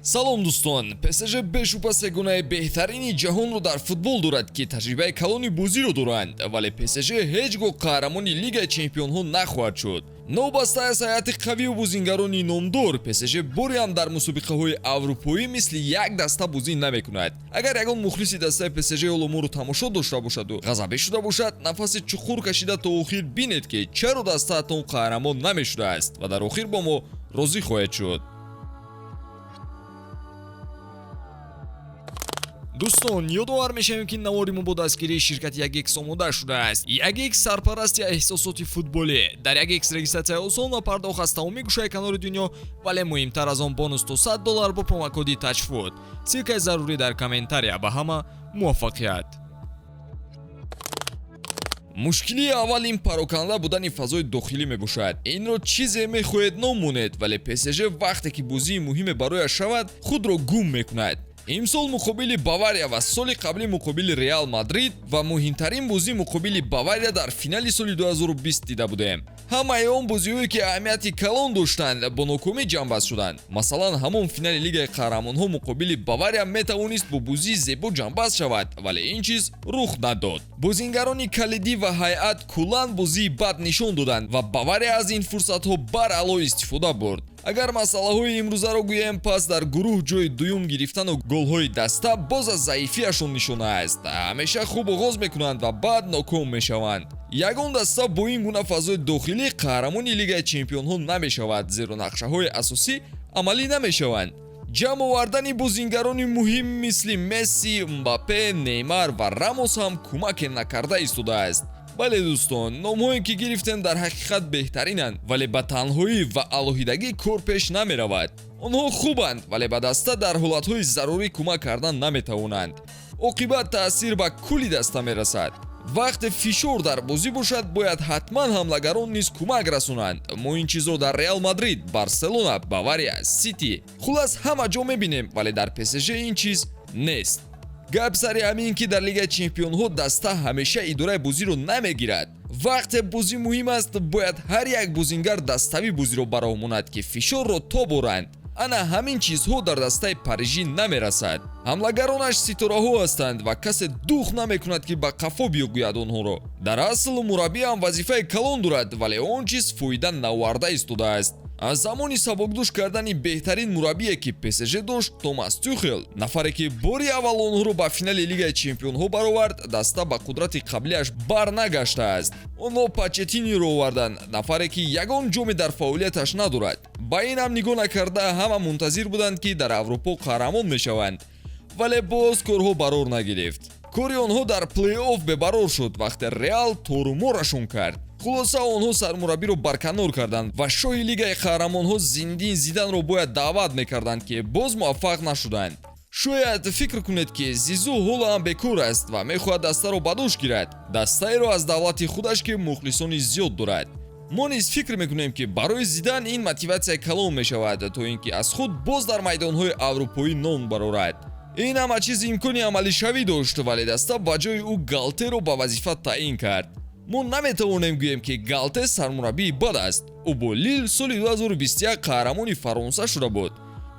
Салом, дӯстон! ПСЖ бешубҳа сегонаи беҳтарини ҷаҳонро дар футбол дорад, ки таҷрибаи калони бозиро доранд, вале ПСЖ ҳеҷ гоҳ қаҳрамони Лигаи чемпионҳо нахоҳад шуд. Новобаста аз ҳайати қавию бозингарони номдор, ПСЖ боре ҳам дар мусобиқаҳои аврупоӣ мисли як даста бозӣ намекунад. Агар ягон мухлиси дастаи ПСЖ ҳоло моро тамошо дошта бошаду ғазабӣ шуда бошад, нафаси чуқур кашида то охир бинед, ки чаро дастаатон қаҳрамон намешудааст, ва дар охир бо мо розӣ хоҳед шуд. Дӯстон, ёдовар мешавем, ки навори мо бо дастгирии ширкати Ягекс омода шудааст. Ягекс — сарпарасти эҳсосоти футболӣ. Дар Ягекс регистратсияи осон ва пардохт аз тамоми гӯшаи канори дунё, вале муҳимтар аз он, бонус то 100 доллар бо промокоди ТАЧФУТ. Ссылкаи зарурӣ дар комментария. Ба ҳама муваффақият! Мушкилии аввал ин пароканда будани фазои дохилӣ мебошад. Инро чизе мехоҳед ном монед, вале ПСЖ вақте ки бозии муҳиме барояш шавад, худро гум мекунад. Имсол муқобили Бавария ва соли қаблӣ муқобили Реал Мадрид ва муҳимтарин бозӣ муқобили Бавария дар финали соли 2020 дида будем. Ҳамаи он бозиҳое, ки аҳамияти калон доштанд, бо нокомӣ ҷамъбаст шуданд. Масалан, ҳамон финали Лигаи қаҳрамонҳо муқобили Бавария метавонист бо бозии зебо ҷамъбаст шавад, вале ин чиз рух надод. Бозингарони калидӣ ва ҳайат куллан бозии бад нишон доданд ва Бавария аз ин фурсатҳо баръало истифода бурд. Агар масъалаҳои имрӯзаро гӯем, пас дар гурӯҳ ҷои дуюм гирифтану голҳои даста боз аз заифиашон нишона аст. Ҳамеша хуб оғоз мекунанд ва баъд ноком мешаванд. Ягон даста бо ин гуна фазои дохилӣ қаҳрамони Лигаи чемпионҳо намешавад, зеро нақшаҳои асосӣ амалӣ намешаванд. Ҷамъ овардани бозингарони муҳим мисли Месси, Мбаппе, Неймар ва Рамос ҳам кӯмаке накарда истодааст. Бале, дӯстон, номҳое, ки гирифтем, дар ҳақиқат беҳтаринанд, вале ба танҳоӣ ва алоҳидагӣ кор пеш намеравад. Онҳо хубанд, вале ба даста дар ҳолатҳои зарурӣ кӯмак кардан наметавонанд. Оқибат таъсир ба кулли даста мерасад. Вақте фишор дар бозӣ бошад, бояд ҳатман ҳамлагарон низ кӯмак расонанд. Мо ин чизро дар Реал Мадрид, Барселона, Бавария, Сити, хуллас, ҳама ҷо мебинем, вале дар ПСЖ ин чиз нест. Гап сари ҳамин, ки дар Лигаи чемпионҳо даста ҳамеша идораи бозиро намегирад. Вақте бозӣ муҳим аст, бояд ҳар як бозингар даставӣ бозиро ба роҳ монад, ки фишорро тоборанд. Ана ҳамин чизҳо дар дастаи парижӣ намерасад. Ҳамлагаронаш ситораҳо ҳастанд ва касе дух намекунад, ки ба қафо биёгӯяд онҳоро. Дар асл мураббиам вазифаи калон дорад, вале он чиз фоида наоварда истодааст. Аз замони сабукдӯш кардани беҳтарин мураббие, ки ПСЖ дошт, Томас Тухел, нафаре, ки бори аввал онҳоро ба финали Лигаи чемпионҳо баровард, даста ба қудрати қаблиаш барнагаштааст. Онҳо Почеттиноро оварданд, нафаре, ки ягон ҷоме дар фаъолияташ надорад. Ба ин ҳам нигоҳ накарда, ҳама мунтазир буданд, ки дар Аврупо қаҳрамон мешаванд, вале боз корҳо барор нагирифт. Кори онҳо дар плей-офф бебарор шуд, вақте Реал торуморашон кард. Хулоса, онҳо сармураббиро барканор карданд ва шоҳи Лигаи қаҳрамонҳо Зиндин Зиданро бояд даъват мекарданд, ки боз муваффақ нашуданд. Шояд фикр кунед, ки Зизу ҳоло ҳам бекор аст ва мехоҳад дастаро ба дӯш гирад, дастаеро аз давлати худаш, ки мухлисони зиёд дорад. Мо низ фикр мекунем, ки барои Зидан ин мотиватсияи калон мешавад, то ин ки аз худ боз дар майдонҳои аврупоӣ ном барорад. Ин ҳама чиз имкони амалишавӣ дошт, вале даста ба ҷои ӯ Галтеро ба вазифа таъин кард. Мо наметавонем гӯем, ки Галте сармураббии бад аст. Ӯ бо Лил соли 2021 қаҳрамони Фаронса шуда буд,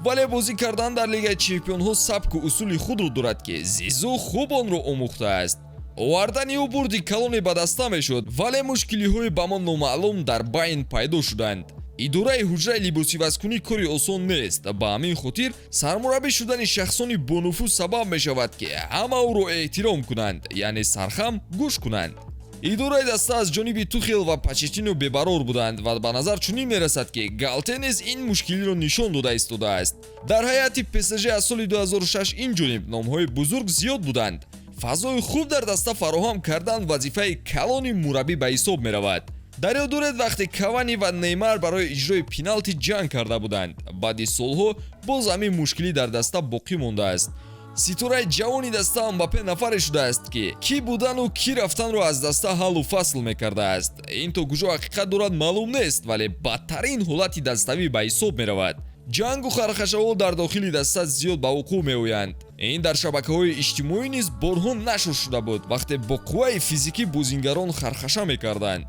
вале бозӣ кардан дар Лигаи чемпионҳо сабку усули худро дорад, ки Зизу хуб онро омӯхтааст. Овардани ӯ бурди калоне ба даста мешуд, вале мушкилиҳои ба мо номаълум дар байн пайдо шуданд. Идораи ҳуҷраи либосивазкунӣ кори осон нест. Ба ҳамин хотир сармураббӣ шудани шахсони бонуфуз сабаб мешавад, ки ҳама ӯро эҳтиром кунанд, яъне сархам гӯш кунанд. Идораи даста аз ҷониби Тухел ва Почеттино бебарор буданд ва ба назар чунин мерасад, ки Галте низ ин мушкилиро нишон дода истодааст. Дар ҳайати ПСЖ аз соли 2006 ин ҷониб номҳои бузург зиёд буданд. Фазои хуб дар даста фароҳам кардан вазифаи калони мураббӣ ба ҳисоб меравад. Дар ёд доред, вақте Кавани ва Неймар барои иҷрои пеналти ҷанг карда буданд? Баъди солҳо боз ҳамин мушкилӣ дар даста боқӣ мондааст. Ситораи ҷавони даста Мбаппе нафаре шудааст, ки кӣ будану кӣ рафтанро аз даста ҳаллу фасл мекардааст. Ин то куҷо ҳақиқат дорад, маълум нест, вале бадтарин ҳолати даставӣ ба ҳисоб меравад. Ҷангу хархашаҳо дар дохили даста зиёд ба вуқӯъ меоянд. Ин дар шабакаҳои иҷтимоӣ низ борҳо нашр шуда буд, вақте бо қувваи физикӣ бозингарон хархаша мекарданд.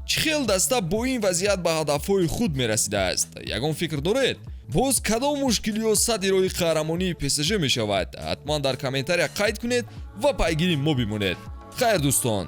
Чӣ хел даста бо ин вазъият ба ҳадафҳои худ мерасидааст? Ягон фикр доред? Боз кадом мушкилиҳо садди роҳи қаҳрамонии ПСЖ мешавад? Ҳатман дар комментария қайд кунед ва пайгири мо бимонед. Хайр, дӯстон.